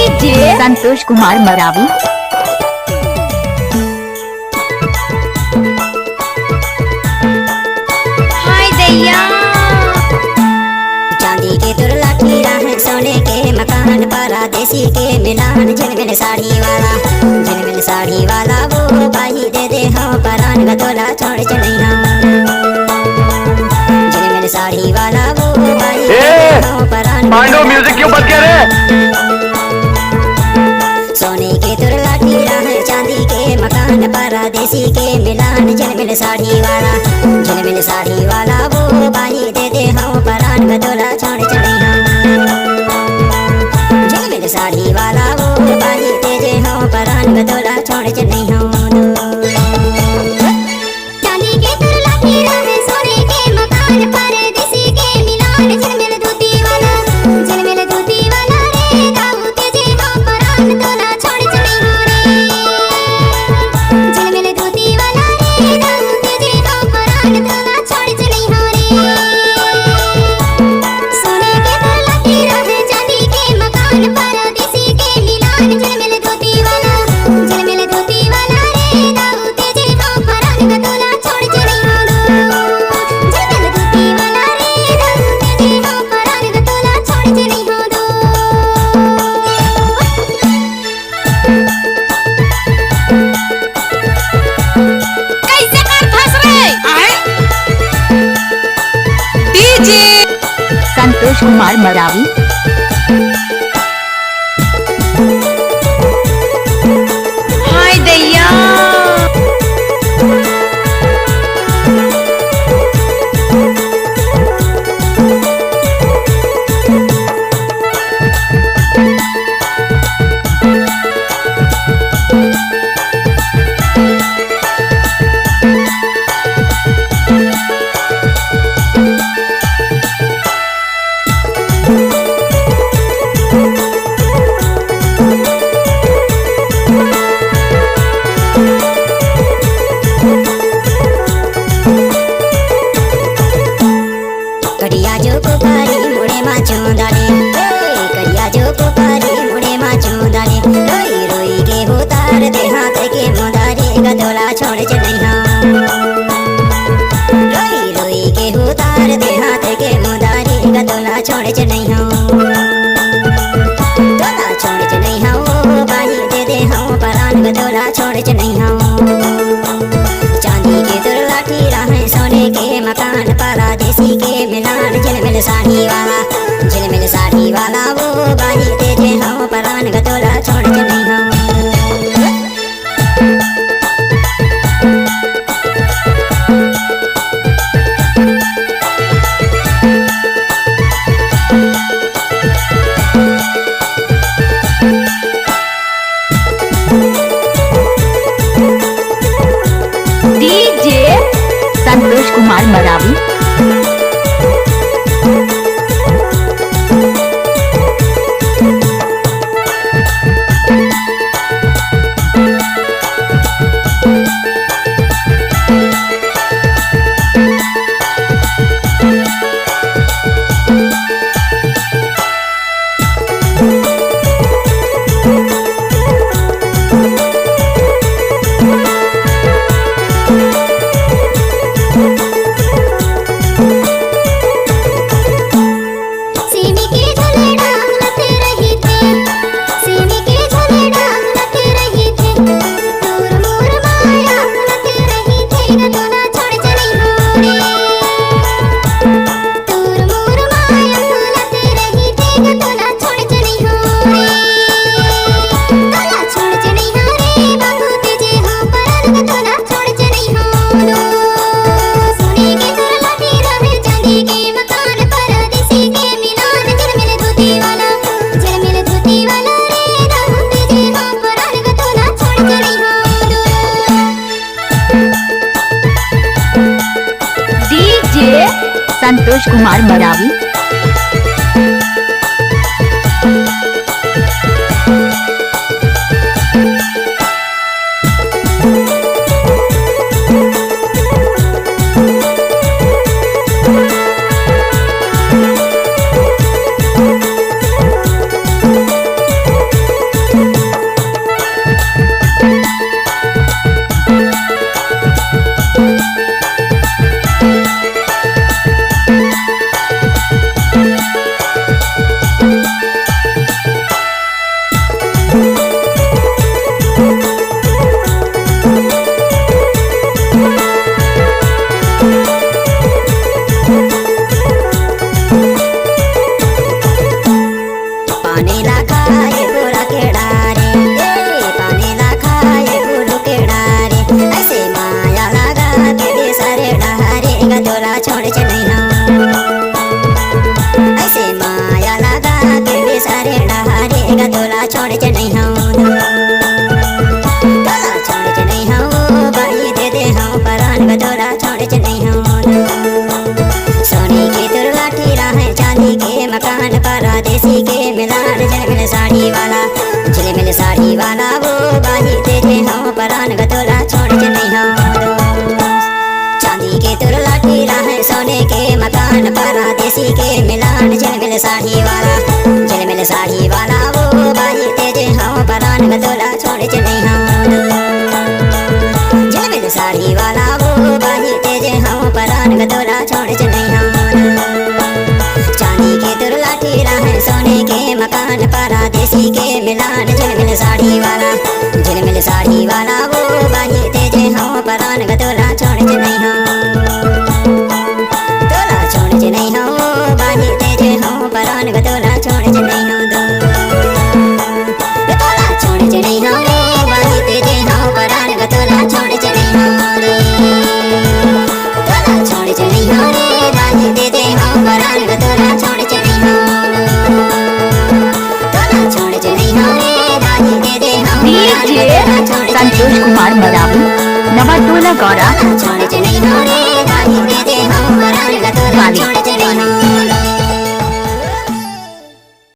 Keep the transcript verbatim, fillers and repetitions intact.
संतोष कुमार मरावी। हाय दैया। चांदी के तोर लाठी राहे, सोने के मकान, परदेसी के मिलान, झिलमिल साड़ी वाला, झिलमिल साड़ी वाला वो बाई दे दे हो परान, ग तोला छोड़ के नहीं हो। झिलमिल साड़ी वाला वो बाई दे दे हो परान, ग पांडू, तोला music क्यों बंद किया रे? सोने के तोर लाठी राहे, चांदी के मकान, परदेसी के मिलान, झिलमिल साड़ी वाला, झिलमिल साड़ी वाला वो बाई दे दे हो परान, ग तोला छोड़ के नहीं हो। झिलमिल साड़ी वाला वो बाई दे दे हो परान, ग तोला छोड़ के नहीं हो। चांदी के तोर लाठी राहे, सोने के मकान, परदेसी के मिलान, झिलमिल धोती वाला, झिलमिल धोती वाला रे, दाऊ तेजे हो परान, तोला छोड़ के नहीं हो रे। झिलमिल धोती वाला रे, दाऊ तेजे हो परान, तोला छोड़ के नहीं हो रे। सोने के तोर लाठी राहे, चांदी के मकान, परदेसी के मिलान, झिलमिल धोती वाला, झिलमिल धोती वाला रे, दाऊ तेजे हो परान, ग तोला छोड़ के नहीं हो दो। झिलमिल धोती वाला रे, दाऊ तेजे हो परान, ग तोला छोड़ के नहीं हो दो। कैसे कर फंस रे? आए? DJ संतोष कुमार मरावी। हाय दैया। करिया जो कोकारी मुड़े मा चोंदाले, ए, करिया जो कोकारी मुड़े मा चोंदाले, रोई रोई के उतार दे हाथ के मुंदारे, ग तोला छोड़ के नहीं हो। रोई रोई के उतार दे हाथ के मुंदारे, ग तोला छोड़ के नहीं हो। तोला छोड़ के नहीं हो, बाई दे दे हो परान, ग तोला छोड़ के नहीं हो। चांदी के तोर लाठी राहे, सोने के मकान, परदेसी के मिलान, झिलमिल साड़ी वाला, झिलमिल साड़ी वाला वो बाई दे दे हो परान, ग तोला छोड़ के नहीं हो। DJ संतोष कुमार मरावी। DJ संतोष कुमार मरावी। मकान परदेसी के मिलान, झिलमिल साड़ी वाला, झिलमिल साड़ी वाला वो बाजी तेजे हव परान ग तोला छोड़ के नहीं हव दोस्त। चांदी के तोर लाठी राहे सोने के मकान परदेसी के मिलान, झिलमिल साड़ी वाला, झिलमिल साड़ी वाला वो बाजी तेजे हव परान ग तोला छोड़ के नहीं हव दोस्त। झिलमिल साड़ी वाला वो बाजी तेजे हव परान ग तोला छोड़ के नहीं हव दोस्त। चांदी के तोर लाठी राहे सोने के मकान परदेसी के मिलान, झिलमिल साड़ी वाला, झिलमिल साड़ी वाला वो बाजी तेजे हव परान ग तोला छोड़ के नहीं हव, तोला छोड़ के नहीं हव बाजी तेजे हव परान ग तोला छोड़ के नहीं हव दोस्त। तोला छोड़ के नहीं हव रे बाजी तेजे हव परान ग तोला छोड़ के नहीं हव रे। तोला छोड़ के नहीं हव रे बाजी तेजे हव परान ग तोला छोड़ के नहीं हव। तोला छोड़ के नहीं हव रे बाजी तेजे हव परान ग तोला छोड़ के नहीं हव। संतोष कुमार मरावी, नवा टोला गौरा। छोड़ के नहीं हव रे बाजी तेजे हव परान ग तोला छोड़